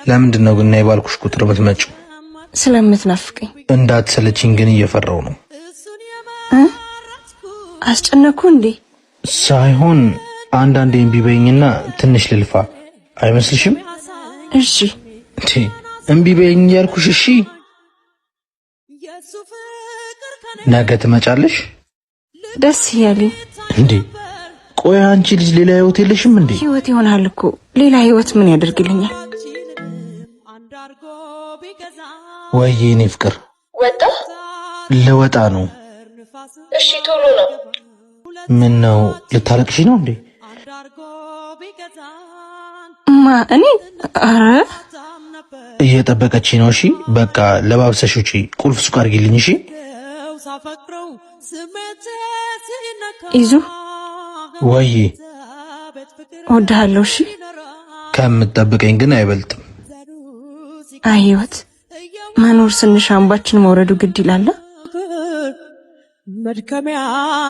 ለምንድን ነው ግን ነይ ባልኩሽ ቁጥር የምትመጪው? ስለምትናፍቀኝ። እንዳትሰለችኝ ግን እየፈራው ነው። አስጨነኩ እንዴ? ሳይሆን አንዳንዴ እምቢ በይኝና ትንሽ ልልፋ አይመስልሽም? እሺ። እንዴ እምቢ በይኝ እያልኩሽ እሺ። ነገ ትመጫለሽ? ደስ እያለኝ። እንዴ ቆይ አንቺ ልጅ ሌላ ህይወት የለሽም እንዴ? ህይወት ይሆናል እኮ፣ ሌላ ህይወት ምን ያደርግልኛል? ወይ የኔ ፍቅር። ወጣ? ልወጣ ነው። እሺ ቶሎ ነው። ምን ነው ልታለቅሺ ነው እንዴ? ማ እኔ? ኧረ እየጠበቀች ነው። እሺ በቃ ለባብሰሽ ውጪ፣ ቁልፍ ሱቅ አድርጊልኝ። እሺ ይዙ። ወይ። እወድሃለሁ። እሺ። ከምትጠብቀኝ ግን አይበልጥም። አይ ህይወት መኖር ስንሻ አምባችን መውረዱ ግድ ይላል። መድከሚያ።